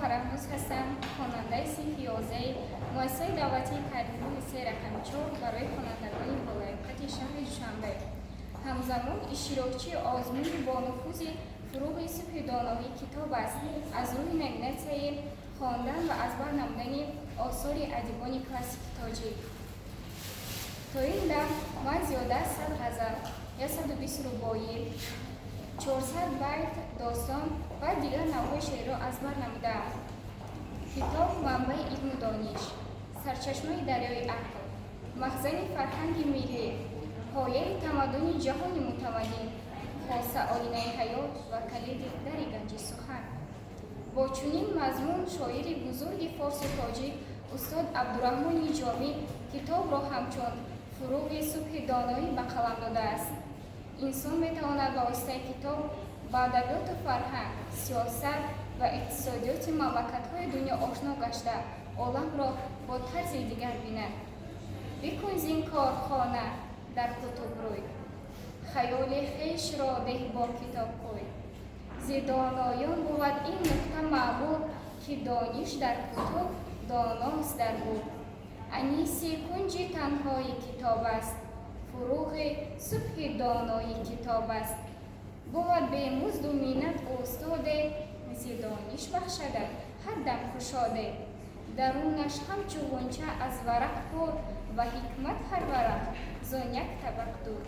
Фараҳнуз ҳастам, хонандаи синфи 11-и муассисаи давлатии таълимии се рақами чор барои хонандагони болаёқати шаҳри Душанбе. Ҳамзамон иштирокчии озмуни бонуфузи «Фурӯғи субҳи доноӣ китоб аст» аз рӯи номинатсияи хондан ва аз бар намудани осори адибони классики тоҷик. То ин дам ман зиёда аз 100 ғазал, 120 рубоӣ, 400 байт достон ва дигар навъҳои шеърро аз бар намудаам. Китоб манбаи илму дониш, сарчашмаи дарёи ақл, махзани фарҳанги миллӣ, пояи тамаддуни ҷаҳони мутамаддин, хоса оинаи ҳаёт ва калиди дари ганҷи сухан. Бо чунин мазмун шоири бузурги форсу тоҷик, устод Абдураҳмони Ҷомӣ, китобро ҳамчун фурӯғи субҳи доноӣ ба қалам додааст. Инсон метавонад ба воситаи китоб ба адабиёту фарҳанг, сиёсат ва иқтисодиёти мамлакатҳои дунё ошно гашта, оламро бо тарзи дигар бинад. Бикун зин корхона дар кутуб рӯй, хаёли хешро деҳ бо китобхӯй. Зи доноён бувад ин нукта маъмул, ки дониш дар кутуб, доност дар гур. Аниси кунҷи танҳои китоб аст, фурӯғи субҳи доноӣ китоб аст. Бувад бемузду миннат устоде, зи дониш бахшадат ҳар дам кушоде. Дарунаш ҳамчу ғунча аз варақ пур ва ҳикмат ҳар варақ зон як табақ дур.